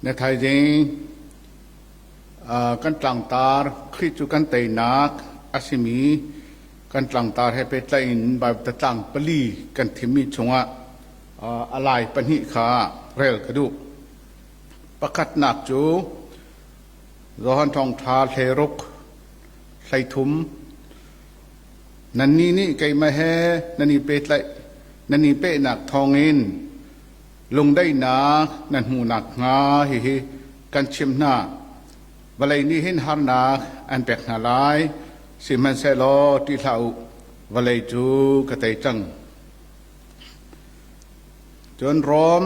Na thaizing kan tlangtar Khrih cu kan teinak a simi kan tlangtar he pehtlaih in Baibal catlang pali kan thimmi chungah a lai pahnih kha rel ka duh. Pakhatnak cu Johan Thawngṭha hleiruk 13 Nannih nih keimah he nan i pehtlaih nan i pehnak thawngin lungdaihnak nan hmuh nakhnga hihi kan chimh hna. Vawlei nih hin harnak an pek hna lai, sihmanhsehlaw ṭih hlah u, vawlei cu ka tei cang. Cun Rom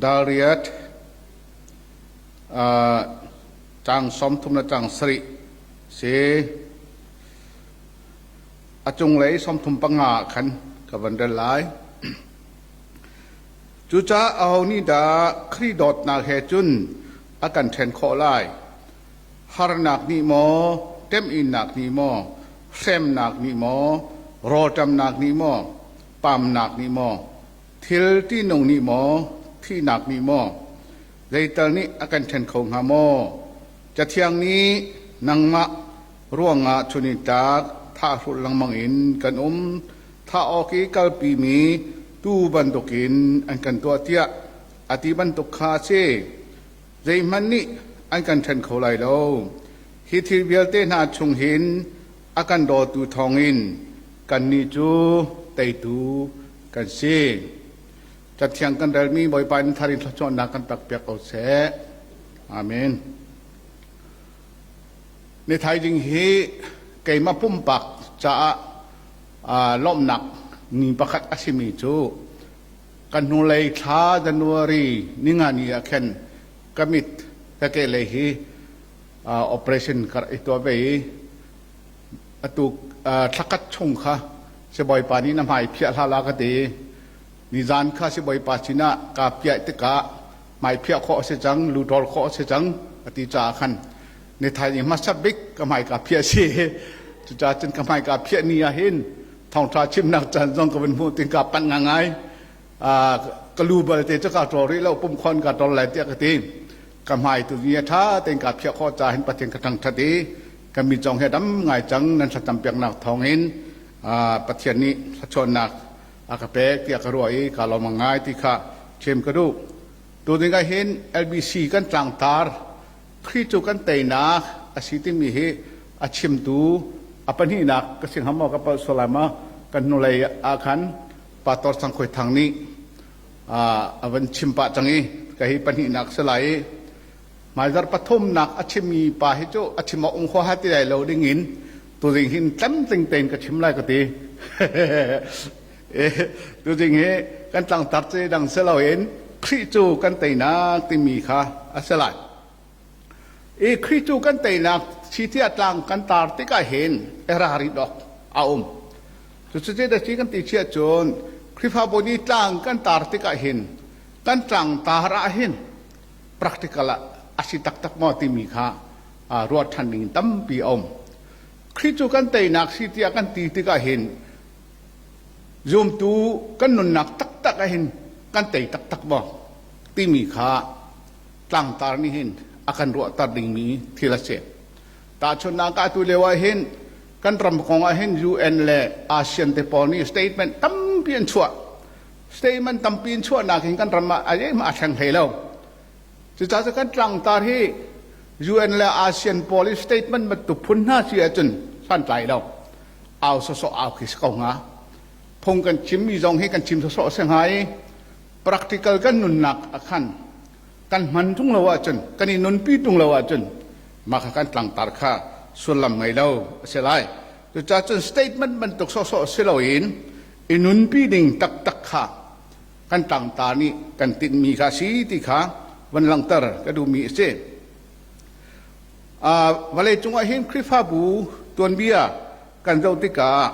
dal riat caang 30 le caang 7 si. A cunglei 35 ah khan ka van rel lai. Cucaah aho nih dah Khrih dawtnak he cun a kan ṭhen khawh lai? Harnak nih maw, temhinnak nih maw, hremnak nih maw, rawlṭamnak nih maw, pamnak nih maw, thil ṭihnung nih maw, thihnak nih maw, zeital nih a kan ṭhen kho hnga maw? Cathiang nih nangmah ruangah chun in tlak thahhrulh lengmang in kan um. Thah awk i kalpimi tuu bantukin an kan tuah tiah a ti bantuk kha a si. Zeihmanh nih an kan ṭhen kho lai lo. Hi thil vialte hna chung hin a kan dawtu thawngin kannih cu teitu kan si. Cathiang kan relmi Bawipa in thar in thluachuahnak kan pekpiak ko seh. Amen. Ni thaizing hi keimah pumpak caah lawmhnak ni pakhat a simi cu kan hnulei thla January ninga ni ah khin ka mit ka kehlei hi operation ka rak i tuah ve i atu thlakhat chung kha sibawipa nih na hmai phiah hlah la ka ti. Nizan kha sibawipa sinah kaa piah tikah hmaiphiah khawh a si cang, lu ṭawl khawh a si cang a ti caah khan ni thaizing hmasa bik ka hmai kaa phiah si. Cucaah cun ka hmai kaa phiah ni ah hin thawngṭha chimnak caan zong ka vun hmuh tin kaa panh ngangai. Ka lu balte cu kaa ṭawl rih lo, pumkhawn kaa ṭawl lai tiah ka ti. Ka hmai tu ni a ṭha tein kaa phiah khawh caah hin Pathian ka thangṭhat i ka mi zong hi a dam ngai cang nan thlacam piaknak thawngin Pathian nih thluachuahnak a ka pek tiah ka ruah i kaa lawm ngai ti kha chim ka duh. Tuzing ah hin LBC kan tlangtar Khrih cu kan teinak a si timi hi a chimtu a pahnihnak ka si hnga maw ka palh sual lai maw kan hnulei ah khan Pastor Sang Khuai Thang nih a van chim pah cang i ka hi pahnihnak si lai i hmaizarh pathumnak a chimmi pa hi cu a chim a um huaha ti lai lo ding in tuzing hin tlamtling tein ka chim lai ka ti. Tuzing hi kan tlangtar ci dang si loin Khrih cu kan teinak timi kha a si lai. I Khrih cu kan teinak si tiah tlang kan tar tikah hin erari dok a um. Cucu da ci kan ti chiah cun Khrihfabu nih tlang kan tar tikah hin kan tlang tar ah hin practical ah a si taktak maw timi kha ruat ṭhan ding tampi a um. Khrih cu kan teinak si tiah kan ti tikah hin zumtu kan nunnak taktak ah hin kan tei taktak maw timi kha tlangtar nih hin a kan ruahter dingmi thil a si. Tahchunhnak ah atu lio ah hin kan ram kong ah hin UN le ASEAN te pawl nih statement tampi an chuah. Statement tampi in chuahnak hin kan ram ah a zeihmah a thleng hlei lo. Cucaah cu kan tlangtar hi UN le ASEAN pawl i statement bantuk phun hna si ahcun santlai lo. Au sawsawh au khi si ko hnga. Phung kan chimmi zong hi kan chim sawsawh a si hnga i practical kan nunnak ah khan kan hman tung lo ahcun kan i nunpi tung lo ahcun mah kha kan tlangtar kha sullam ngei lo a si lai. Cucaah cun statement bantuk sawhsawh si loin i nunpi ding taktak kha kan tlangtar nih kan tinhmi kha a si ti kha van langhter ka duhmi a si. Vawlei cungah hin Khrihfabu tuanbia kan zoh tikah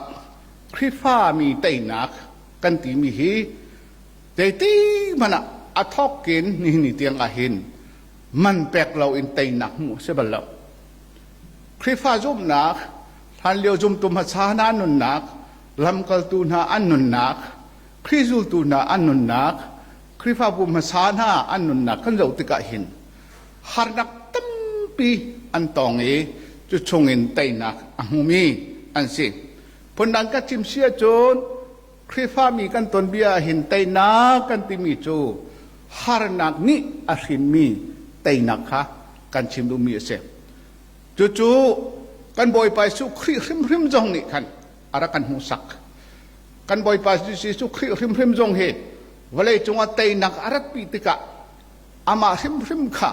Khrihfami teinak kan timi hi zeiti hmanh ah a thawk in nihin ni tiang ah hin man pek loin teinak hmuh a si bal lo. Khrihfa zumhnak, hlanlio zumtu hmasa hna nunnak, lamkaltu hna an nunnak, Khrih zultu hna an nunnak, Khrihfabu hmasa hna an nunnak kan zoh tikah hin harnak tampi an tong i cu chungin teinak a hmumi an si. Phundang ka chim si ahcun Khrihfami kan tonbia ah hin teinak kan timi cu harnak nih a hrinmi teinak kha kan chim duhmi a si. Cucu kan Bawipa Jesuh Khrih hrimhrim zong nih khan a rak kan hmuhsak. Kan Bawipa Jesuh Khrih hrimhrim zong hi vawlei cungah teinak a ratpi tikah amah hrimhrim kha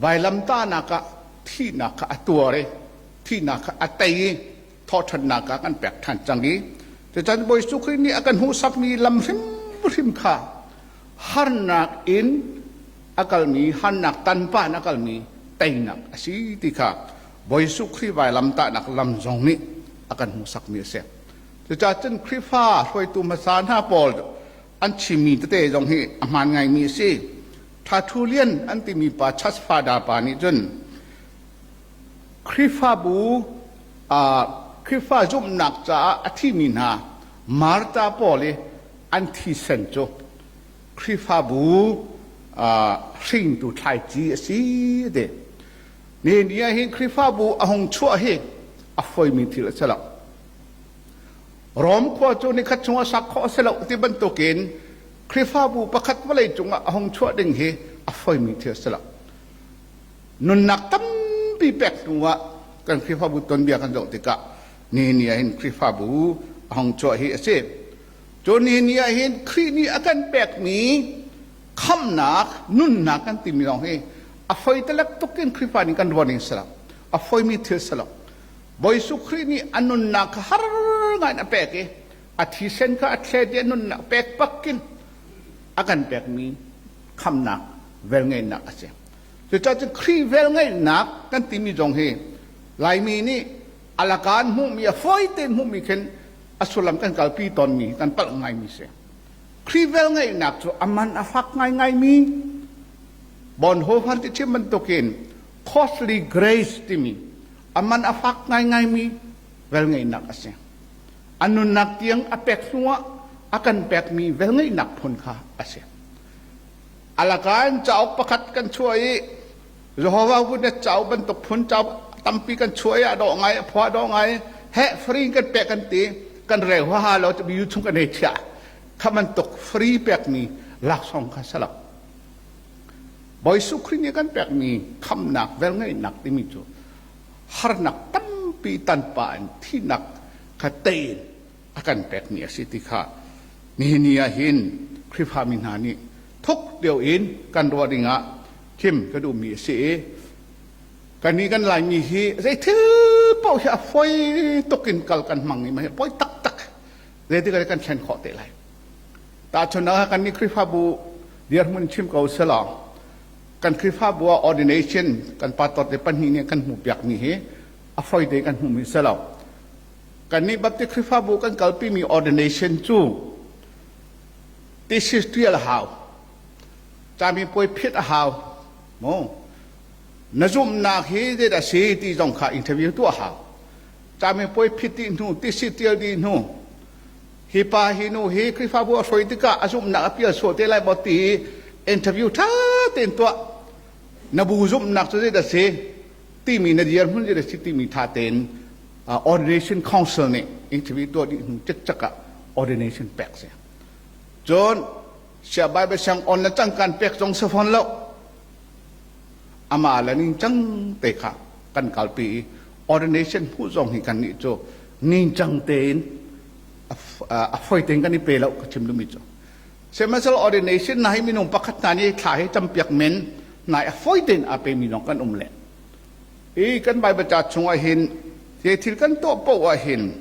vailamtahnak ah thihnak kha a tuar i thihnak kha a tei i thawhṭhannak ah kan pek ṭhan cang i cucan Bawi Jesuh Khrih nih a kan hmuhsakmi lam hrimhrim kha harnak in a kalmi harnak tanpa in a kalmi teinak a si ti kha Bawi Jesuh Khrih vailamtahnak lam zong nih a kan hmuhsakmi a si. Cucaah cun Khrihfa hruaitu hmasa hna pawl an chimmi tete zong hi a hmaan ngaimi a si. Ṭha Lian an timi pa Church Father pa nih cun Khrihfabu Khrihfa zumhnak caah a thimi hna Martha pawl i an thisen cu Khrihfabu hringtu thlaici a si ti. Nihin ni ah hin Khrihfabu a hung chuah hi a foimi thil a si lo. Rom khua cu nikhat chungah sak khawh a si lo ti bantukin Khrihfabu pakhat vawlei cungah a hung chuah ding hi a foimi thil a si lo. Nunnak tampi pek hnu ah kan Khrihfabu tonbia kan zoh tikah ni ni ah hin Khrihfabu a hung chuah hi a si. Cu ni ni ah hin Khrih nih a kan pekmi khamnak nunnak kan timi lawng hi a foi talek tuk in Khrihfa nih kan ruah ning si lo. A foimi thil si lo. Bawi Jesuh Khrih nih a nunnak kha har ngai in a pek i a thisen kha a thlet i a nunnak pek pakin a kan pekmi khamnak velngeihnak a si. Cucaah cun Khrih velngeihnak kan timi zong hi Laimi nih a laka an hmuhmi a fawi tein hmuhmi khin a sullam kan kalpi tawnmi kan palh ngaimi si. Khrih velngeihnak cu a man a fak ngaingaimi Bonhoeffer ti chim bantukin costly grace timi a man a fak ngaingaimi velngeihnak a si. A nunnak tiang a pek hnuah a kan pekmi velngeihnak phun kha a si. A laka in cauk pakhat kan chuah i Jehovah Witness cauk bantuk phun cauk tampi kan chuah i a dawh ngai, a phua dawh ngai, he free kan pek kan ti, kan rel huaha lo cu chung kan hei chiah. Kha bantuk free pekmi laksawng kha si lo. Bawi Jesuh Khrih nih kan pekmi khamnak velngeihnak timi cu harnak tampi tanpa in thihnak kha tein a kan pekmi a si ti kha nihin ni ah hin Khrihfami hna nih thuk deuh in kan ruah dingah thim ka duhmi a si i kannih kan Laimi hi zei thil paoh hi a foi tuk in kal kan hmang i mah hi poi taktak zeitik ah kan thlen khawh te lai. Tahchunhnak ah kannih Khrihfabu dirhmun chim ko selaw kan Khrihfabu ah ordination kan pastor te pahnih nih kan hmuhpiakmi hi a foi te kan hmuhmi si lo. Kannih Baptist Khrihfabu kan kalpimi ordination cu thesis tial a hau, camipuai phit a hau, mu na zumhnak hi zeidah a si ti zong kha interview tuah a hau. Camipuai phit dih hnu, thesis tial dih hnu, hi pa hi nu hi Khrihfabu a hruai tikah a zumhnak a pial sual te lai maw ti interview ṭha tein tuah. Na bu zumhnak cu zeidah a si timi na dirhmun zeidah a si timi ṭha tein ordination council nih interview tuah dih hnu cikcek ah ordination pek si. Cun sia Bible siang on le cangkan pek zong si fawn lo. Amah le ningcang te kha kan kalpi i ordination hmuh zong hi kan nih cu ningcang tein a foi tein kan i pe lo ka chim duhmi cu. Sihmanhsehlaw ordination na hi minung pakhat hna nih thla hi campiak men nai a foi tein aa pemi zong kan um len. I kan Bible ca chungah hin zei thil kan tuah paoh ah hin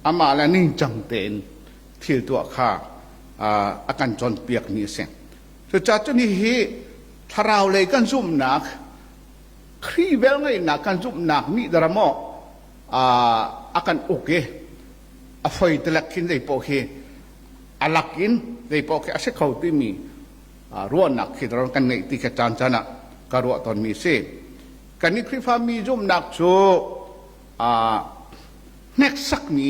amah le ningcang tein thil tuah kha a kan cawnpiakmi a si. Cucaah cun hihi thlarau lei kan zumhnak Khrih velngeihnak kan zumhnak nih dara maw a kan uk i a foi telek khin zei paoh khi a lak in zei paoh khi a si kho timi ruahnak khi dara kan ngeih ti kha caan caan ah ka ruah tawnmi a si. Kannih Khrihfami zumhnak cu hneksakmi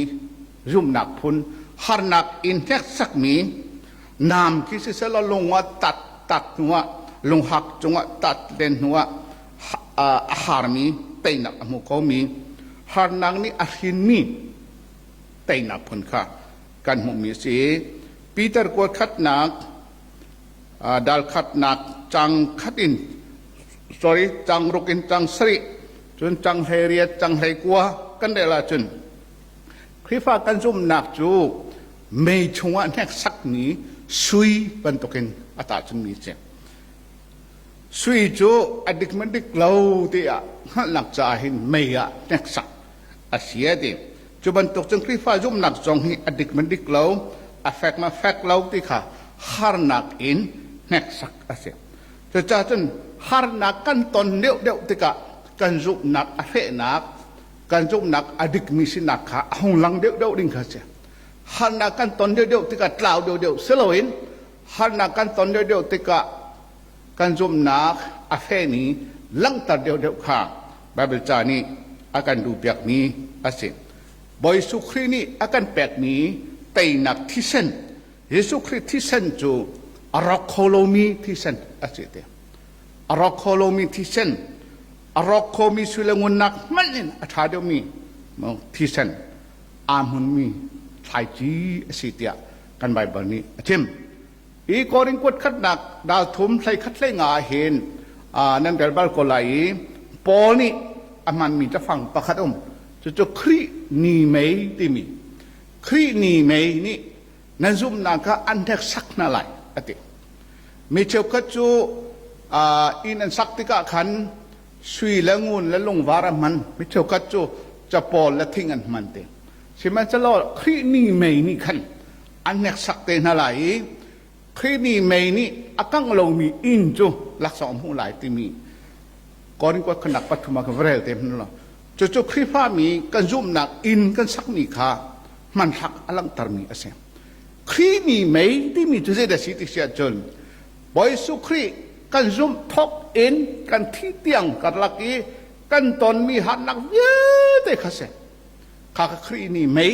zumhnak phun, harnak in hneksakmi. Nam khi siseh law lung ah tat tat hnu ah lunghak cungah tat len hnu ah a harmi teinak a hmu khomi harnak nih a hrinmi teinak phun kha kan hmuhmi a si. Peter kuat khatnak dal khatnak cang khat in sorry cang ruk in cang sarih cun cang 18 cang 19 kan rel ahcun Khrihfa kan zumhnak cu mei chungah hneksakmi sui bantukin a tahchunmi a si. Sui cu a dik ma dik lo tiah hngalhnak caah hin mei ah hneksak a si a ti. Cu bantuk cun Khrihfa zumhnak zong hi a dik ma dik lo, a fek ma fek lo ti kha harnak in hneksak a si. Cucaah cun harnak kan ton deuhdeuh tikah kan zumhnak a fehnak, kan zumhnak a dikmi sinak kha a hung lang deuhdeuh ding kha a si. Harnak kan ton deuhdeuh tikah tlau deuhdeuh si loin harnak kan ton deuhdeuh tikah kan zumhnak a fehmi langhter deuhdeuh kha Baibal ca nih a kan duhpiakmi a si. Bawi Jesuh Khrih nih a kan pekmi teinak thisen, Jesuh Khrih thisen cu a rawk kho lomi thisen a si te. A rawk kho lomi thisen, a rawk khomi sui le ngunnak hmanh in a ṭha deuhmi thisen aa hmunmi thlaici a si tiah kan Baibal nih a chim. Hi Korin kuat khatnak dal thum hlei khat hlei nga ah hin nan rel bal ko lai i Paul nih a hmanmi cafang pakhat um. Cucu Khrih ni mei timi. Khrih ni mei nih nan zumhnak kha an hneksak hna lai a ti. Mi cheukhat cu inn an sak tikah khan sui le ngun le lungvar a hman. Mi cheukhat cu capawl le thing an hman te. Sihmanhsehlaw Khrih ni mei nih khan an hneksak te hna lai i Khrih ni mei nih a kangh lomi inn cu laksawng hmuh lai timi Korin kuat khanak pathum ah ka va rel te hmanh lo. Cucu Khrihfami kan zumhnak inn kan sakmi kha hmanthlak a langhtermi a si. Khrih ni mei timi cu zeidah si ti si ahcun Bawi Jesuh Khrih kan zumh thawk in kan thih tiang karlak i kan tonmi harnak vialte kha si. Kha ka Khrih ni mei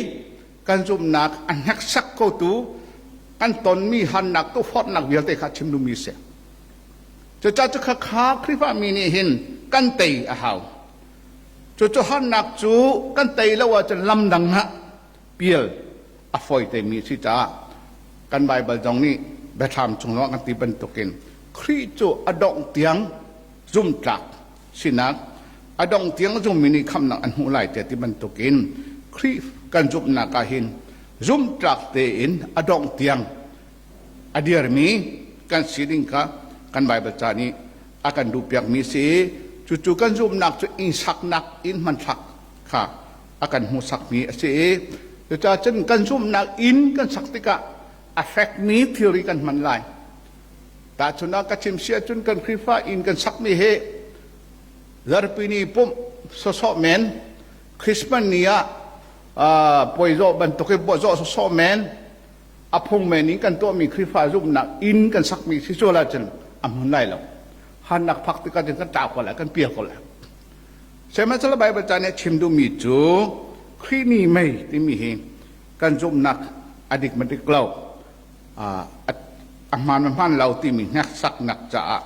kan zumhnak a hneksak kotu kan tonmi harnak tukforhnak vialte kha chim duhmi a si. Cucaah cu kha Khrihfa mi nih hin kan tei a hau. Cucu harnak cu kan tei lo ahcun lam dang ah pial a fawi temi a si caah kan Baibal zong nih biathlam chung zongah kan ti bantukin Khrih cu a dongh tiang zumtlak sinak a dong tiang zummi nih khamhnak an hmuh lai tiah ti bantukin Khrih kan zumhnak ah hin zumhtlak tein a dongh tiang a dirmi kan si ding kha kan Baibal ca nih a kan duhpiakmi si. Cucu kan zumhnak cu inn saknak inn hmanthlak kha a kan hmuhsakmi a si i cucaah cun kan zumhnak inn kan sak tikah a fekmi thilri kan hman lai. Tahchun ah ka chim si ahcun kan Khrihfa inn kan sakmi hi zarhpini pumh sawsawh men, Christmas ni ah puai zawh bantuk i zawh sawsawh men, a phung men in kan tuahmi Khrihfa zumhnak inn kan sakmi si sual ahcun a hmun lai lo. Hannak phak tikah cun kan tlau ko lai, kan pial ko lai. Sihmanhsehlaw Baibal ca nih a chim duhmi cu Khrih ni mei timi hi kan zumhnak a dik ma dik lo a hmaan hmaan lo timi hneksaknak caah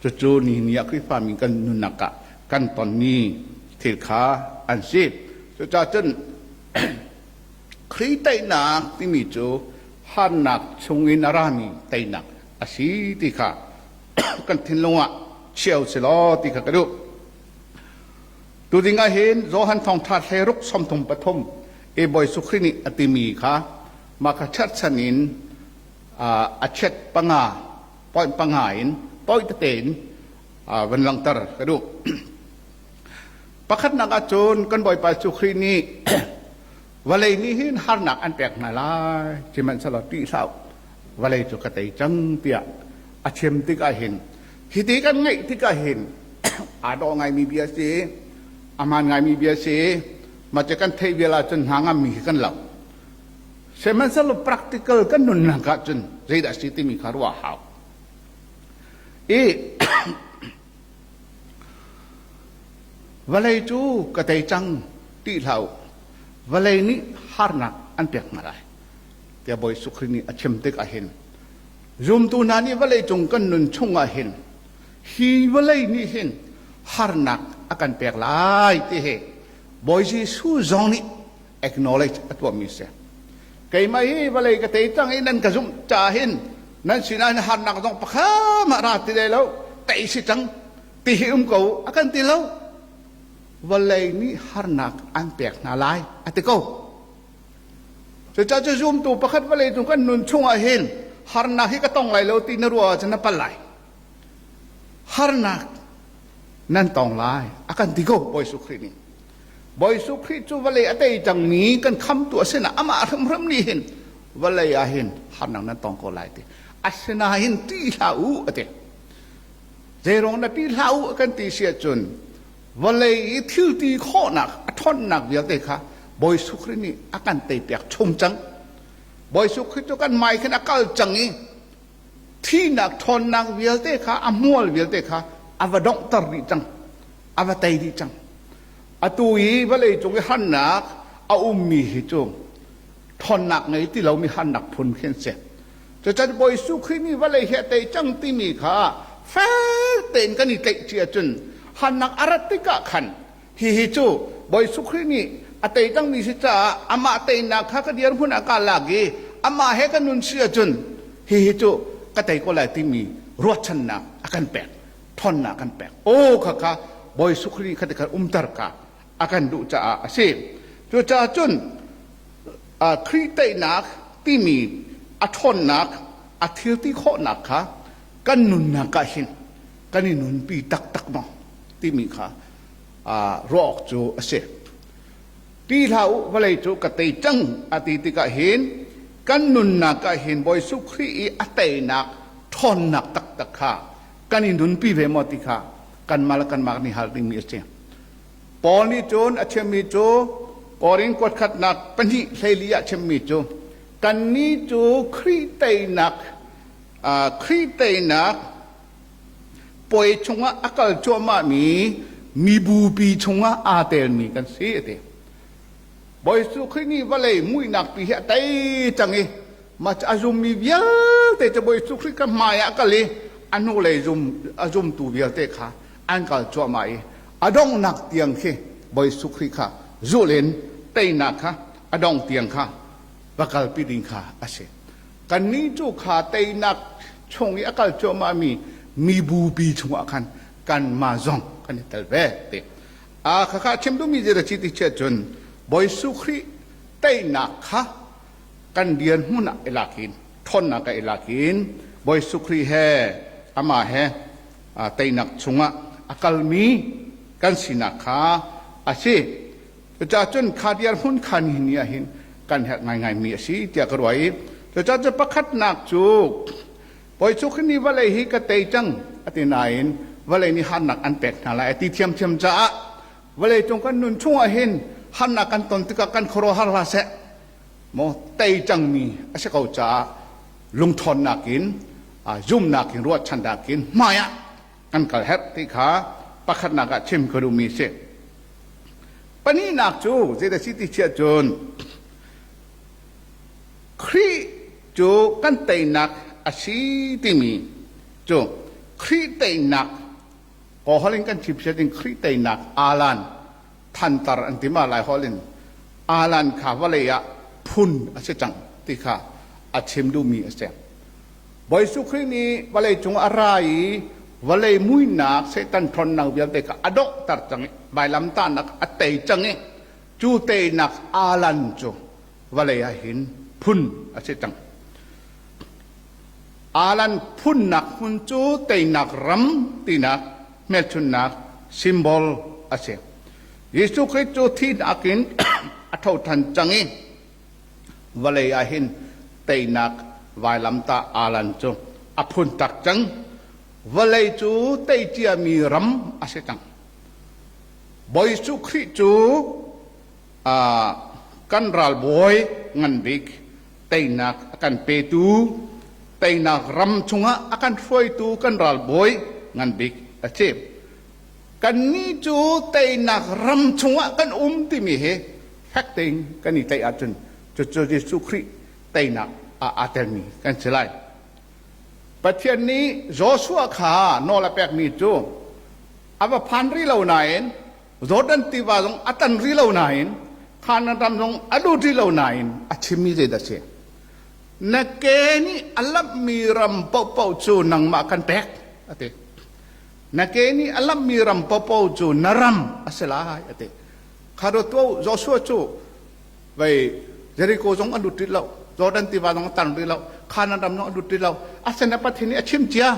cucu nihin ni ah Khrihfami kan nunnak ah kan tonmi thil kha an si. Cucaah cun Khrih teinak timi cu harnak chungin a rami teinak a si ti kha kan thinlung ah chia u si law ti kha ka duh. Tuding ah hin Johan Thawngṭha 16 33 i Bawi Jesuh Khrih nih a timi kha mah kha cherhchan in a chiat panga point panga in tawi tete in van langhter ka duh. Pakhatnak ah cun kan Bawipa Jesuh Khrih nih vawlei nih hin harnak an pek hna lai sihmanhsehlaw ṭih hlah u vawlei cu ka tei cang tiah a chim tikah hin hiti kan ngaih tikah hin aa dawh ngaimi bia si a hmaan ngaimi bia si mah cu kan theih vial ahcun hna ngammi hi kan lo. Sihmanhsehlaw practical kan nunnak ahcun zeidah a si timi kha ruah a hau. I vawlei cu ka tei cang ti hlah u. Vawlei nih harnak an pek hna lai. Tiah Bawi Jesuh Khrih nih a chim tik ahhin. Zumtu hna nih vawlei cung kan nun chungah hin hi vawlei nih hin harnak a kan pek lai ti hi Bawi Jesuh zong nih acknowledge a tuahmi a si. Keimah hi vawlei ka tei cang i nan ka zumh caah hin nan sinah hin harnak zong pakhat mah ra ti lai lo, tei si cang ti hi um ko a kan ti lo. Vawlei nih harnak an pek hna lai a ti ko. Cucaah cu zumtu pakhat vawlei cung kan nun chungah hin harnak hi ka tong lai lo ti na ruah ahcun na palh lai. Harnak nan tong lai a kan ti ko Bawi Jesuh Khrih nih. Bawi Jesuh Khrih cu vawlei a tei cangmi kan khamtu a si na amah hrimhrim nih hin vawlei ah hin harnak nan tong ko lai ti. Asinain ṭih hlah u a ti. Zeiruang na ṭih hlah u a kan ti si ahcun vawlei i thil ti khawhnak a ṭhawnnak vialte kha Bawi Jesuh Khrih nih a kan teipiak chung cang. Bawi Jesuh Khrih cu kan hmai khin a kal cang i thihnak ṭhawnnak vialte kha a hmual vialte kha a va donghter dih cang, a va tei dih cang. Atu i vawlei cung i harnak a ummi hi cu ṭhawnnak ngei ti lomi harnak phun khi an si. Cucan Bawi Jesuh Khrih nih vawlei hi a tei cang timi kha fel tein kan i tlaih cia cun harnak a rat tikah khan hihi cu Bawi Jesuh Khrih nih a tei cangmi si caah amah teinak kha ka dirhmun ah kaa lak i amah he ka nun si ahcun hihi cu ka tei ko lai timi ruahchannak a kan pek, ṭhawnnak a kan pek. Aw khakha Bawi Jesuh Khrih nih kha ti khan umter ka a kan duh caah a si. Cucaah cun Khrih teinak timi a ṭhawnnak, a thil ti khawhnak kha kan nunnak ah hin kan i nunpi taktak maw timi kha ruah awk cu a si. Ti hlah u, vawlei cu ka tei cang a ti tikah hin kan nunnak ah hin Bawi Jesuh Khrih i a teinak ṭhawnnak taktak kha kan i nunpi ve maw ti kha kanmah le kanmah kan i hal dingmi a si. Paul nih cun a chimmi cu Korin kuatkhatnak 2 14 ah chimmi cu kannih cu Khrih teinak Khrih teinak puai chungah a kal cuahmahmi mibupi chungah aa telmi kan si a ti. Bawi Jesuh Khrih nih vawlei muihnak pi hi a tei cang i mah cu a zummi vialte cu Bawi Jesuh Khrih ka hmai ah a kal i a hnulei zum a zumtu vialte kha an kal cuahmah i a donghnak tiang khi Bawi Jesuh Khrih kha zulh in teinak kha a dong tiang kha va kalpi ding kha a si. Kannih cu kha teinak chung i a kal cuahmahmi mibupi chungah khan kanmah zong kan i tel ve ti. A khakha chim duhmi zei ci ti chiah cun Bawi Jesuh Khrih teinak kha kan dirhmun ah i lak in ṭhawnnak ah i lak in Bawi Jesuh Khrih he amah he teinak chungah a kalmi kan sinak kha a si. Cucaah cun kha dirhmun kha nihin ni ah hin kan herh ngaingaimi a si tiah ka ruah i cucaah cun pakhatnak cu Bawi cu khi ni vawlei hi ka tei cang a ti nain vawlei nih harnak an pek hna lai a ti thiamthiam caah vawlei cung kan nun chungah hin harnak kan ton tikah kan khuaruahhar hlah seh maw tei cangmi a si ko caah lungthawnnak in zumnak in ruahchannak in hmai ah kan kal herh ti kha pakhatnak ah chim ka duhmi a si. Pahnihnak cu zeidah si ti chiah cun Khrih cu kan teinak a si timi cu Khrih teinak Kawlholh in kan chim in Khrih teinak alan thantar an ti ma Lai holh in alan kha vawlei ah phun a si cang ti kha a chim duhmi a si. Bawi Jesuh Khrih nih vawlei cung a ra i vawlei muihnak Satan ṭhawnnak vialte kha a donghter cang i vailamtahnak a tei cang i cu teinak alan cu vawlei ah hin phun a si cang. Alan phunnak hmun cu teinak ram tinak hmelchunhnak symbol a si. Jesuh Khrih cu thihnak in a tho ṭhan cang i vawlei ah hin teinak vailamtah alan cu a phun tak cang. Vawlei cu tei ciami ram a si cang. Bawi Jesuh Khrih cu kan ralbawi ngan bik teinak a kan petu teinak ram chungah a kan hruaitu kan ralbawi ngan bik a si. Kannih cu teinak ram chungah kan um timi hi fek tein kan i tlaih ahcun cucu Jesuh Khrih teinak ah aa telmi kan si lai. Pathian nih Joshua kha nawl a pekmi cu a va phan rih lo nain Jordan tiva zong a tan rih lo nain Canaan ram zong a lut rih lo nain a chimmi zeidah a si? Na ke nih a lamhmi ram paohpaoh cu nangmah kan pek a ti. Na ke nih a lamhmi ram paohpaoh cu na ram a si lai a ti. Kha tuah Joshua cu vei Jericho zong a lut rih lo, Jordan tiva zong a tan rih lo, Canaan ram zong a lut rih lo. Asinain Pathian nih a chim cia.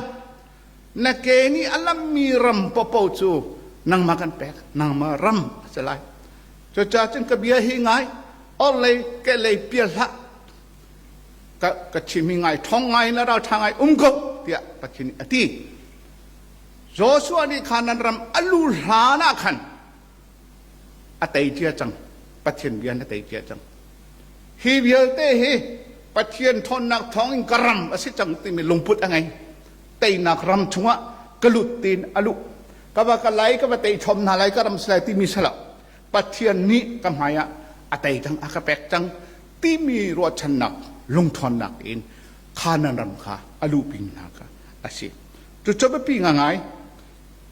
Na ke nih a lammi ram paohpaoh cu nangmah kan pek, nangmah ram a si lai. Cucaah cun ka bia hi ngai, orhlei kehlei pial hlah. Ka, ka chim hi ngai, ṭhawng ngai na ralṭha ngai um ko, tiah Pathian nih a ti. Joshua nih Canaan ram a lu hlan ah khan a tei cia cang. Pathian bia na tei cia cang. Hi vialte hi Pathian ṭhawnnak thawngin ka ram a si cang timi lungput a ngei. Teinak ram chungah ka lut tiin a luh. Ka va ka lai, ka va tei chom hna lai, ka ram si lai timi si lo. Pathian nih ka hmai ah a tei cang, a ka pek cang timi ruahchannak, lungṭhawnnak in Canaan ram kha a luhpi hna kha a si. Cucu biapi ngangai.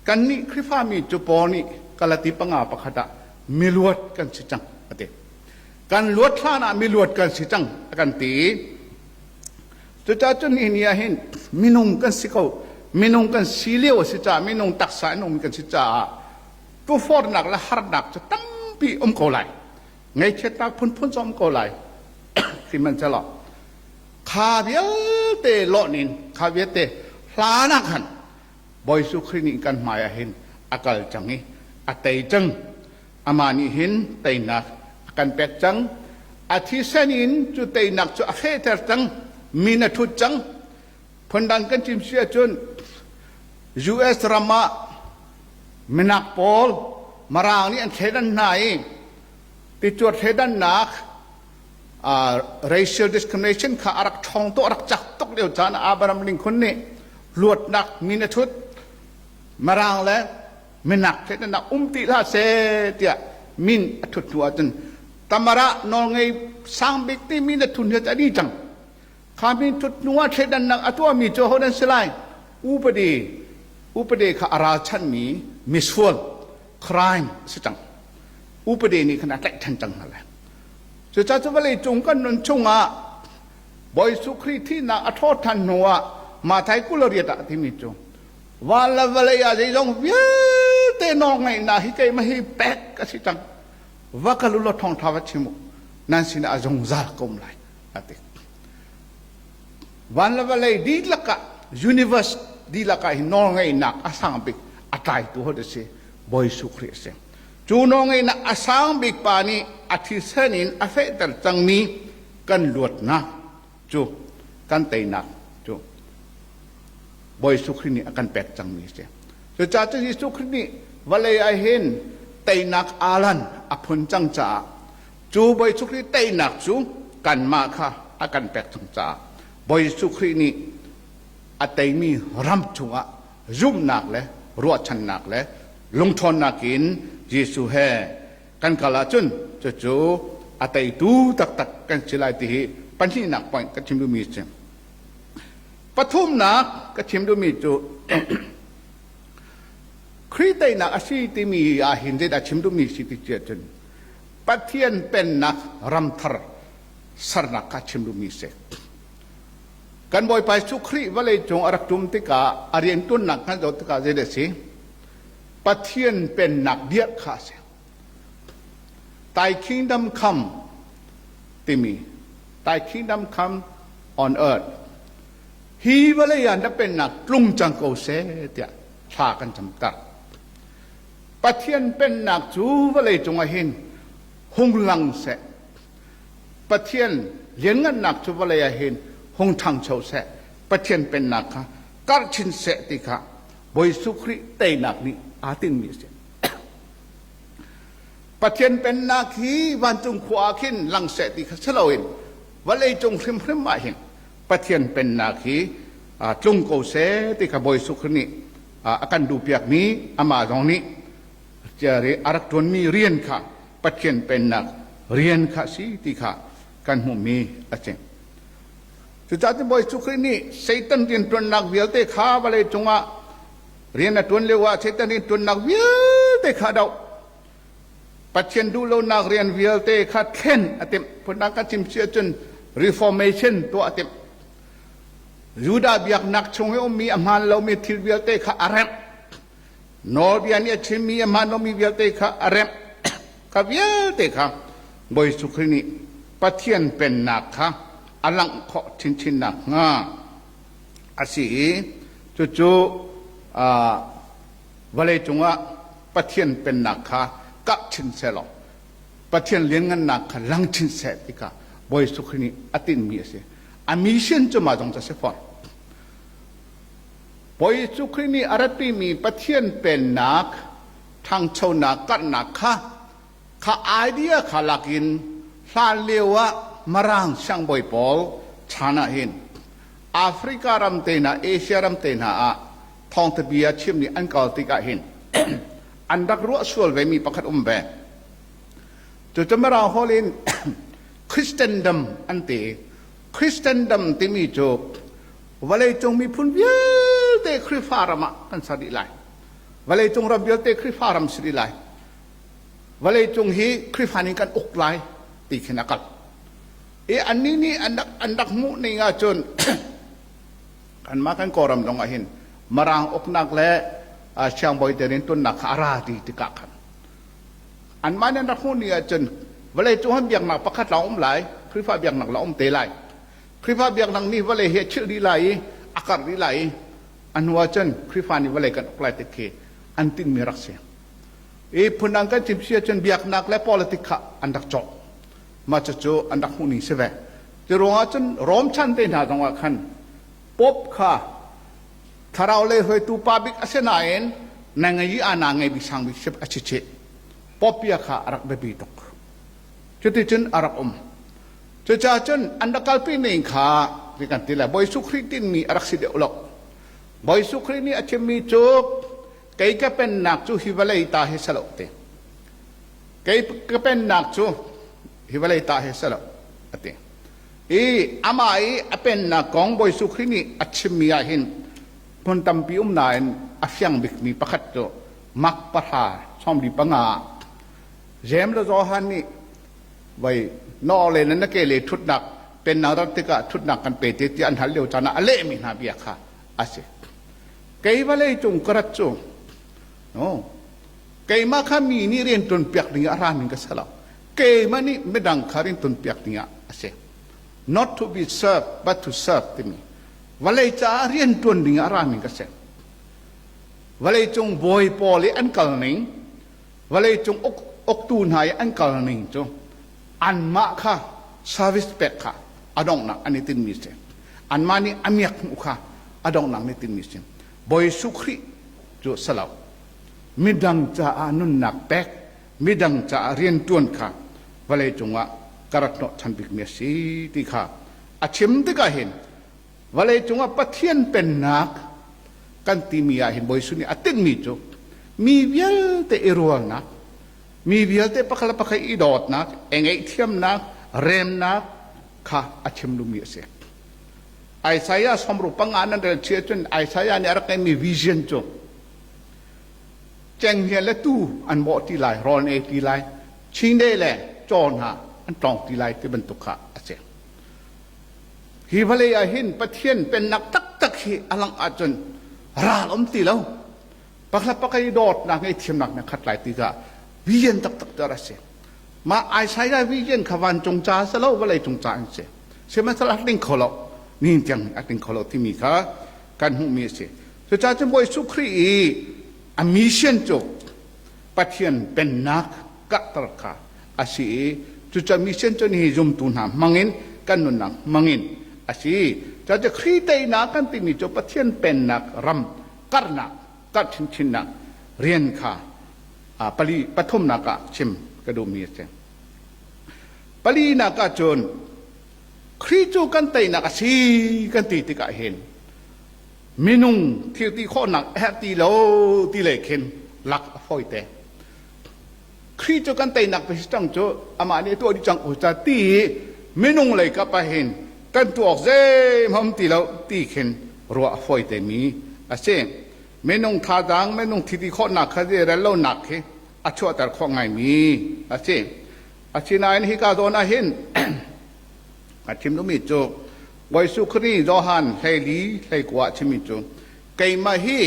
Kannih Khrihfami cu Paul nih Galati panga pakhat ah miluat kan si cang a ti. Kan luat hlan ah miluat kan si cang a kan ti. Cucaah cun nihin ni ah hin minung kan si ko. Minung kan si lio a si caah minung taksa in um kan si caah tufornak le harnak cu tampi um ko lai. Ngaihchiatnak phunphun cu um ko lai. Sihmanhsehlaw kha vialte lawh in kha vialte hlan ah khan Bawi Jesuh Khrih nih kan hmai ah hin a kal cang i a tei cang. Amah nih hin teinak a kan pek cang. A thisen in cu teinak cu a fehter cang. Min a thut cang. Phundang kan chim si ahcun US ram ah minak pawl Mirang nih an thleidan hna i ticuar thleidannak racial discrimination kha a rak ṭhawng tuk a rak cak tuk lio caan ah Abraham Lincoln nih luatnak min a thut Mirang le minak thleidannak um ti hlah seh tiah min a thut hnu ahcun Tamara nawlngei sangbik ti min a thut hnu a dih cang. Kha min thut hnu ah thleidannak a tuahmi cu ho nan si lai? Upadi upadi kha a ralchanhmi misual crime a si cang. Upadi nih khan a tlaih ṭhan cang hna lai. Cucaah cu vawlei cung kan nun chungah Bawi Jesuh Khrih thihnak a ṭhawt ṭhan hnuah Matthai 28 ah a timi cu van le vawlei ah zeizong vialte nawlngeihnak hi keimah hi pek a si cang. Va kal u law thawngṭha va chim u. Nan sinah a zungzal ko um lai a ti. Van le vawlei dihlak ah universe dihlak ah hi nawlngeihnak a sang bik a tlaitu hot a si Bawi Jesuh Khrih a si. Cu nawlngeihnak a sang bik pa nih a thisen in a fehter cangmi kan luatnak cu kan teinak cu Bawi Jesuh Khrih nih a kan pek cangmi a si. Cucaah cu Jesuh Khrih nih vawlei ah hin teinak alan a phun cang caah cu Bawi Jesuh Khrih teinak cu kanmah kha a kan pek cang caah Bawi Jesuh Khrih nih a teimi ram chungah zumhnak le ruahchannak le lungṭhawnnak in Jesuh he kan kal ahcun cucu a teitu taktak kan si lai ti hi pahnihnak point ka chim duhmi a si. Pathumnak ka chim duhmi cu Khrih teinak a si timi ah hin zeidah chim duhmi si ti ahcun Pathian pennak ramthar sernak kha chim duhmi a si. Kan Bawipa Jesuh Khrih vawlei cung a rak ṭum tikah a rianṭuannak kan zoh tikah zeidah a si? Pathian pennak dirh kha a si. Thy kingdom come timi Thy kingdom come on earth. Hi vawlei ah na pennak tlung cang ko seh tiah thla kan camter. Pathian pennak cu vawlei cungah hin hung lang seh. Pathian lianngannak cu vawlei ah hin hung ṭhangcho seh, Pathian pennak kha karh chin seh ti kha Bawi Jesuh Khrih teinak nih aa tinhmi a si. Pathian pennak hi vancung khua ah khin lang seh ti kha si loin vawlei cung hrimhrim ah hin Pathian pennak hi tlung ko seh ti kha Bawi Jesuh Khrih nih a kan duhpiakmi amah zong nih a rak ṭuanmi rian kha Pathian pennak rian kha si ti kha kan hmuhmi a si. Cucaah cun Bawi Jesuh Khrih nih Satan rianṭuannak vialte kha vawlei cungah rian a ṭuan lioah Satan rianṭuannak vialte kha a doh. Pathian duhlonak rian vialte kha thlen a timh. Phundang kan chim si ahcun reformation tuah a timh. Judah biaknak chung i ummi a hmaan lomi thil vialte kha a remh. Nawlbia nih a chimmi a hmaan lomi vialte kha a remh. Kha vialte kha Bawi Jesuh Khrih nih Pathian pennak kha a langh khawh chinchin nakhnga a si i cucu vawlei cungah Pathian pennak kha karh chin sehlaw Pathian lianngannak kha lang chin seh ti kha Bawi Jesuh Khrih nih a tinhmi a si. A mission cu mah zong cu a si fawn. Bawi Jesuh Khrih nih a ratpimi Pathian pennak ṭhangchonak karhnak kha kha idea kha lakin hlan lio ah Marang siangbawi pawl chan ah hin Africa ram te hna Asia ram te hna ah thawngtha bia chim nih an kal tikah hin an rak ruah sual ve mi pakhat um ve. Cucu Mirang holh in Christendom an ti. Christendom timi cu vawleicung miphun vialte Khrihfa ram ah kan ser dih lai. Vawleicung ram vialte Khrihfa ram si dih lai. Vawleicung hi Khrihfa nih kan uk lai ti khin a kal. I annih nih an rak hmuh ning ahcun kanmah kan Kawlram zong ah hin Mirang uknak le siangbawi te riantuannak kha a ra ti tikah khan anmah nih an rak hmuh ni ahcun vawleicung han biaknak pakhat lawng um lai, Khrihfa biaknak lawng um te lai. Khrihfa biaknak nih vawlei hi a chilh dih lai i a karh dih lai i a hnu ahcun Khrihfa nih vawlei kan uk lai ti khi an tinhmi rak si. I phundang kan chim si ahcun biaknak le politic kha an rak cawh. Mah cucu an rak hmuhning si ve. Cu ruangah cun Rom chan te hna zongah khan Pope kha thlarau lei hruaitu pa bik a si nain na ngei i ana ngei bik sang bik a si chih. Pope bia kha a rak biapi tuk. Cuticun a rak um. Cucaah cun an rak kalpi ning kha ti kan ti lai. Bawi Jesuh Khrih tinmi a rak si deuh lo. Bawi Jesuh Khrih nih a chimmi cu kei ka pennak cu hi vawlei ta hi si lo ti. Kei ka pennak cu hi vawlei ta hi si lo a ti. I amah i a pennak kong Bawi Jesuh Khrih nih a chimmi ah hin hmun tampi um nain a fiang bikmi pakhat cu Mark pahra 45 ah Jeim le Johan nih voi naw le na ke le ṭhutnak pennak rat tikah ṭhutnak kan pe te tiah an hal lio caan ah a lehmi hna bia kha a si. Kei vawlei cung ka rat cu no keimah kha mi nih rian ṭuan piak ding ah a rami ka si lo. Keimah nih midang kha rian ṭuan piak ding ah a si. Not to be served but to serve timi vawlei caah rian ṭuan ding ah a rami ka si. Vawleicung bawi pawl i an kal ning, vawleicung uktu hna i an kal ning cu anmah kha service pek kha a donghnak an i tinhmi si. Anmah nih a miak hmuh kha a donghnak an i tinhmi si. Bawi Jesuh Khrih cu si lo. Midang caah nunnak pek, midang caah rianṭuan kha vawleicung ah ka rat hnawhchan bikmi a si ti kha a chim tikah hin Vawleicung ah Pathian pennak kan timi ah hin Bawi Jesuh nih a tinhmi cu mi vialte i rualnak, mi vialte pakhat le pakhat i dawtnak, i ngaihthiamnak, remnak kha a chim duhmi a si. Isaiah sawmru panga nan rel chih ahcun Isaiah nih a rak ngeihmi vision cu cenghngia le tuu an bawh ti lai, rawl an ei ti lai, chindeih le caw hna an tlawng ti lai ti bantuk kha a si. Hi vawlei ah hin Pathian pennak taktak hi a langh ahcun ral um ti lo. Pakhat pakhat i dawtnak ngaihthiamnak na khat lai ti kha vision taktak cu a rak si. Mah Isaiah vision kha vancung ca si lo vawlei cung ca an si. Sihmanhsehlaw a tling kho lo. Nihin tiang a tling kho lo timi kha kan hmuhmi a si. Cucaah cun Bawi Jesuh Khrih i a mission cu Pathian pennak karhter kha a si i cucaah mission cu nihi zumtu hna hmangin kan nunnak hmangin a si. Cucaah Khrih teinak kan timi cu Pathian pennak ram karhnak karh chinchinnak rian kha pali pathumnak ah chim ka duhmi a si. Palinak ah cun Khrih cu kan teinak a si kan ti tikah hin minung thil ti khawhnak a herh ti lo ti lei khin lak a fawi te. Khrih cu kan teinak pe si cang cu amah nih a tuah dih cang ko ca ti i minung lei kap ah hin Kan tuah awk zeihmanh um ti lo ti khin ruah a fawi temi a si. Minung thazaang, minung thiti khawhnak kha zeirel lonak khi a chuahter khawh ngaimi a si. Asinain hika zawn ah hin a chim duhmi cu Bawi Jesuh Khrih Johan 14 19 ah chimmi cu keimah hi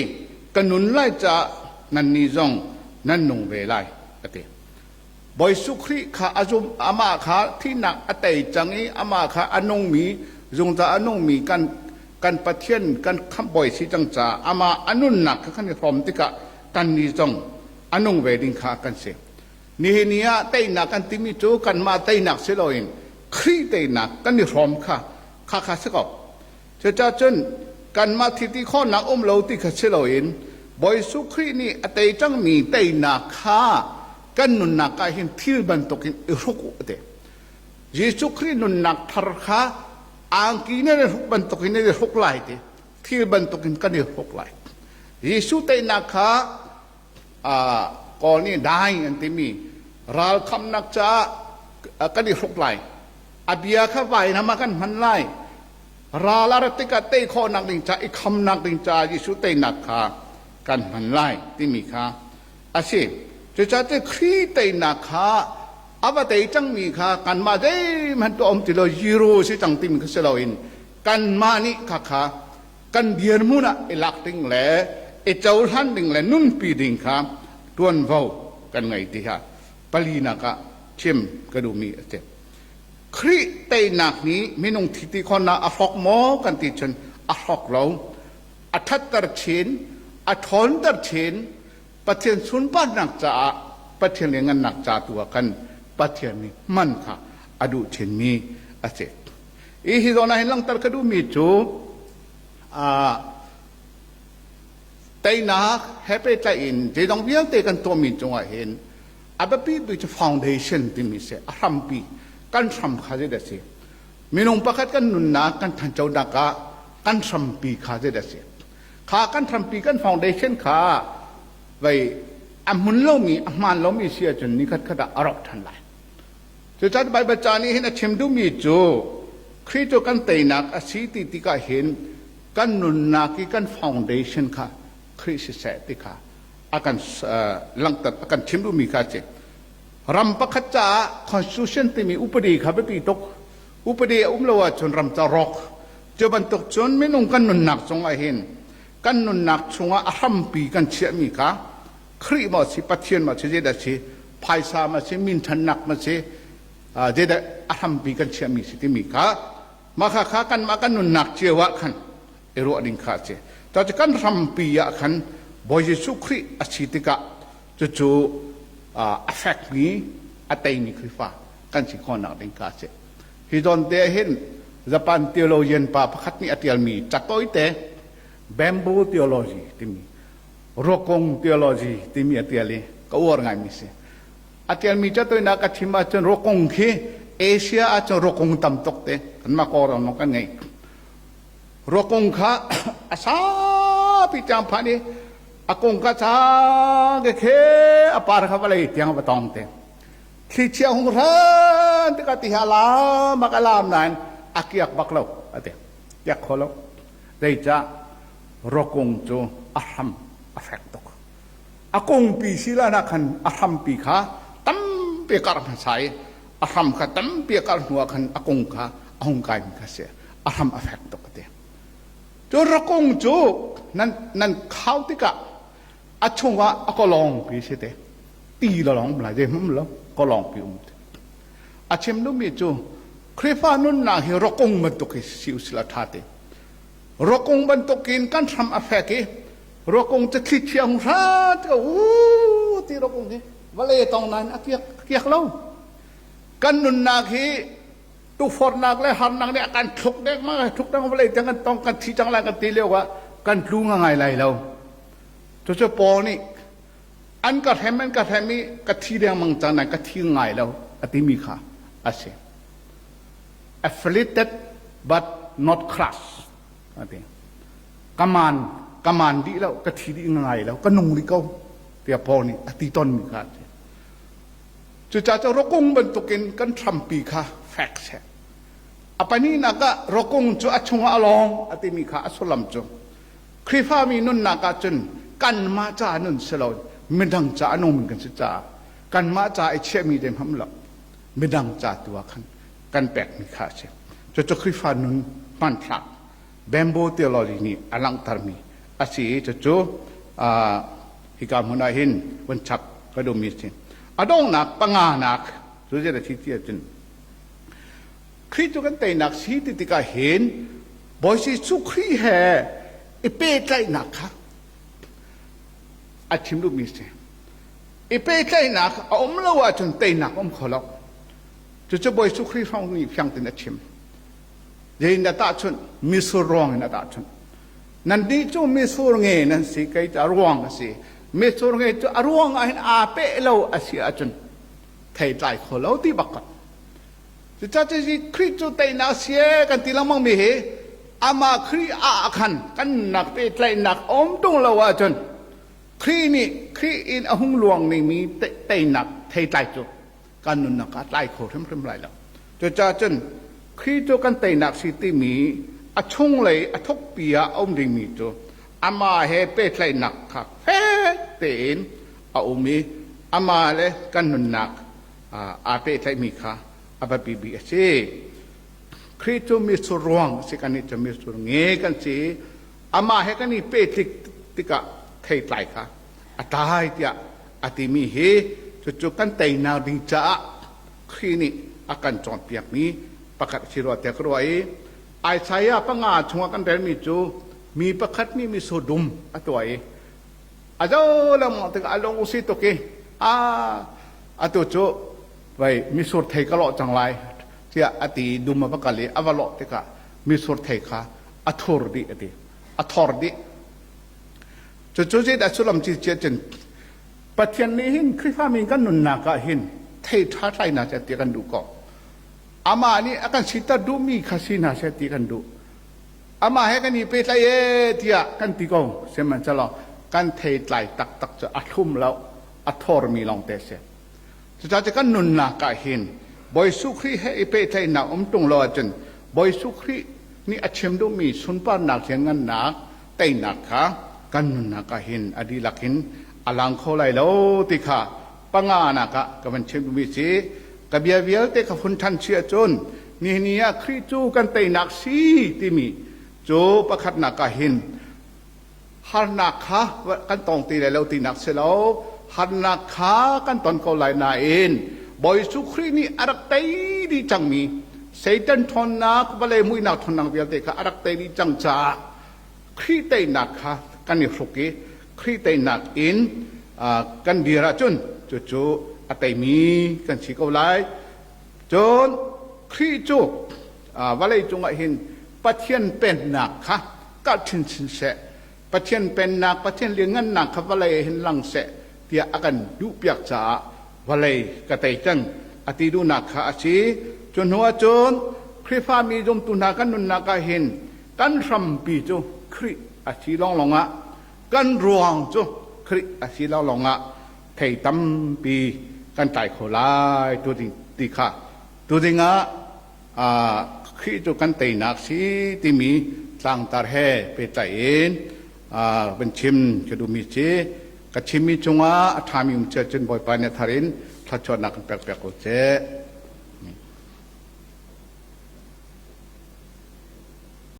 ka nun lai caah nannih zong nan nung ve lai a ti. Bawi Jesuh Khrih kha a zum amah kha thihnak a tei cang i amah kha a nungmi zungzal a nungmi kan kan Pathian kan khamhbawi si cang caah amah a nunnak kha kan i hrawm tikah kannih zong a nung ve ding kha kan si. Nihin ni ah teinak kan timi cu kanmah teinak si loin Khrih teinak kan i hrawm kha kha kha si ko. Cucaah cun kanmah thiti khawhnak um lo ti kha si loin Bawi Jesuh Khrih nih a tei cangmi teinak kha kan nunnak ah hin thil bantukin i hruk u a ti. Jesuh Khrih nunnak thar kha angki nan i hruk bantukin nan i hruk lai ti thil bantukin kan i hruk lai. Jesuh teinak kha Kawl nih dai an timi ralkhamnak caah kan i hruk lai. A bia kha vainam ah kan hman lai. Ral a rat tikah tei khawhnak ding ca i khamnak ding caah Jesuh teinak kha kan hman lai timi kha a si. Cucaah Khrih teinak kha a va tei cangmi kha kanmah zeihmanh tuah um ti lo zero si cang timi kha si loin kanmah nih kha kha kan dirhmun ah i lak ding le i cohlan ding le nunpi ding kha tuanvo kan ngei ti kha palinak ah chim ka duhmi a si. Khrih teinak nih minung thiti khawhnak a hrawk maw kan ti cun a hrawk lo. A ṭhatter chin, a ṭhawnter chin, Pathian sunparnak caah Pathian lianngannak ca tu ah khan Pathian nih hman kha a duh chinmi a si. I hi zawn ah hin langhter ka duhmi cu teinak he pehtlaih in zeidang vialte kan tuahmi cungah hin a biapi bik cu foundation timi si a hrampi kan hram kha zeidah a si minung pakhat kan nunnak kan thanchonak ah kan hrampi kha zeidah a si kha kan hrampi kan foundation kha vei a hmun lomi a hmaan lomi si ahcun ni khat khat ah a rawk ṭhan lai. Cucaah Baibal ca nih hin a chim duhmi cu Khrih cu kan teinak a si ti tikah hin kan nunnak i kan foundation kha Khrih siseh ti kha a kan langhter a kan chim duhmi kha a si. Ram pakhat caah constitution timi upadi kha biapi tuk. Upadi a um lo ahcun ram ca rawk. Cu bantuk cun minung kan nunnak cungah hin kan nunnak chungah a hrampi kan chiahmi kha Khrih maw si Pathian maw si zeidah si phaisa ma si minthannak ma si zeidah a hrampi kan chiahmi si timi kha mah kha kha kanmah kan nunnak cio ah khan i ruah ding kha a si. Cucu kan hrampi ah khan Bawi Jesuh Khrih a si tikah cucu a fekmi a teimi Khrihfa kan si khawhnak ding kha a si. Hi zawn te ah hin Japan theologian pa pakhat nih a tialmi catawite bamboo theology timi ruakung theology timi a tial i ka uar ngaimi si. A tialmi catoinak ka chim ahcun ruakung khi Asia ahcun ruakung tam tuk te kanmah Kawlram lawng kan ngei. Ruakung kha a saupi tiang phan i a kung kha sang ke khe a par kha vawlei tiang va tong te. Thlichia hung hran tikah ti hi a lam a lam nain a kiak bak lo a ti. Kiak kho lo. Zeicah rawkung cu a hram a fek tuk. A kungpi si lan ah khan a hrampi kha tampi a karh hmasa i a hram kha tampi a karh hnu ah khan a kung kha a hung kaimi kha si. A hram a fek tuk a ti. Cu rakung cu nan nan khau tikah a chungah a kawlawngpi si te. Ti la lawng um lai zeihmanh um lo kawlawngpi um te. A chim duhmi cu Khrihfa nunnak hi rawkung bantuk hi si usila ṭha te. Rawkung bantukin kan hram a fek i rawkung cu thli thiang hrat ka u ti rawkung hi vawlei tong nain a kiak a kiak lo. Kan nunnak hi tukforhnak le harnak nih a kan thluk dengmang a thluk dengmang vawlei tiang kan tong kan thi cang lai kan ti lio ah kan tlu ngai lai lo. Cucu Paul nih an ka hrem an ka hrem i ka thi dengmang cang nain ka thi ngai lo a timi kha a si. Afflicted but not crushed a ti. Ka maan ka maan dih lo ka thi dih ngai lo ka nung rih ko tiah Paul nih a ti tonmi kha a si. Cucaah cu rawkung bantukin kan hrampi kha fek seh. A pahnihnak ah rawkung cu a chungah a lawng a timi kha a sullam cu Khrihfami nunnak ah cun kanmah ca nun si lo midang ca a nungmi kan si caah kanmah ca i chiahmi te hmam lo midang ca tu ah khan kan pekmi kha a si. Cucu Khrihfa nun hmanthlak bamboo theology nih a langhtermi a si i cucu hika hmun ah hin vun chap ka duhmi a si. A donghnak panganak cu zei a si ti ahcun Khrih cu kan teinak si ti tikah hin Bawi Jesuh Khrih he i pehtlaihnak kha a chim duhmi a si. I pehtlaihnak a um lo ahcun teinak a um kho lo. Cucu Bawi Jesuh Khrih hrawng nih fiang tein a chim. Zeiin a tahchunh? Misur ruang in a tahchunh. Nannih cu misur nge nan si, kei cu a ruang a si. Misur nge cu a ruang ah hin aa peh lo a si ahcun thei tlai kho lo ti bak ko. Cucaah Khrih cu teinak si ee kan ti lengmang mi hi amah Khrih ah khan kan nunnak pehtlaihnak a um tung lo ahcun Khrih nih Khrih in a hung luang dingmi teinak theitlai cu kan nunnak ah tlai kho hrimhrim lai lo. Cucaah cun Khrih cu kan teinak si timi a chunglei a thukpi ah a um dingmi cu amah he pehtlaihnak kha fek tein a um i amah le kan nunnak aa pehtlaihmi kha a biapi bik a si. Khrih cu mitsur ruang a si, kannih cu mitsur nge kan si. Amah he kan i pehtlik tikah theitlai kha a tlai tiah a timi hi cucu kan teinak ding caah Khrih nih a kan cawnpiakmi pakhat a si rua tiah ka ruah i Isaiah panga chungah kan relmi cu mi pakhat nih mitsur dum a tuah i a zo lengmang tikah a lung si tuk i a atu cu vai mitsur thei ka lawh cang lai tiah a ti dum a va kal i a va lawh tikah mitsur thei kha a thur dih a ti a thor dih. Cucu zeidah sullam ci cia cun Pathian nih hin Khrihfami kan nunnak ah hin thei ṭha tlai hna seh ti kan duh ko. Amah nih a kan siter duhmi kha si hna seh ti kan duh. Amah he kan i pehtlaih ee tiah kan ti ko. Sihmanhsehlaw kan theitlai taktak cu a thlum lo, a thormi lawngte a si. Cucaah cu kan nunnak ah hin Bawi Jesuh Khrih he i pehtlaihnak um ṭung lo ahcun Bawi Jesuh Khrih nih a chim duhmi sunparnak lianngannak teinak kha kan nunnak ah hin a dihlak in a lang kho lai lo ti kha panganak ah ka van chim duhmi si. Ka bia vialte ka hun ṭhan chih ahcun nihin ni ah Khrih cu kan teinak si timi cu pakhatnak ah hin harnak kha kan tong ti lai lo tinak si lo, harnak kha kan ton ko lai nain Bawi Jesuh Khrih nih a rak tei dih cangmi Satan ṭhawnnak vawlei muihnak ṭhawnnak vialte kha a rak tei dih cang caah Khrih teinak kha kan i hruk i Khrih teinak in kan dir ahcun cucu a teimi kan si ko lai. Cun Khrih cu vawlei cungah hin Pathian pennak kha karh chinchin seh, Pathian pennak, Pathian lianngannak kha vawlei hin lang seh tiah a kan duhpiak caah vawlei ka tei cang a ti duhnak kha a si. Cu hnu ahcun Khrihfami zumtu hna kan nunnak ah hin kan hrampi cu Khrih a si lawnglawng ah kan ruang cu Khrih a si lawnglawng ah thei tampi kan tlai kho lai tu ding ti kha tu dingah Khrih cu kan teinak si timi tlangtar he pehtlaih in van chim ka duhmi si. Ka chimmi cungah a ṭhami um cia cun Bawipa nih a thar in thluachuahnak kan pekpiak ko seh.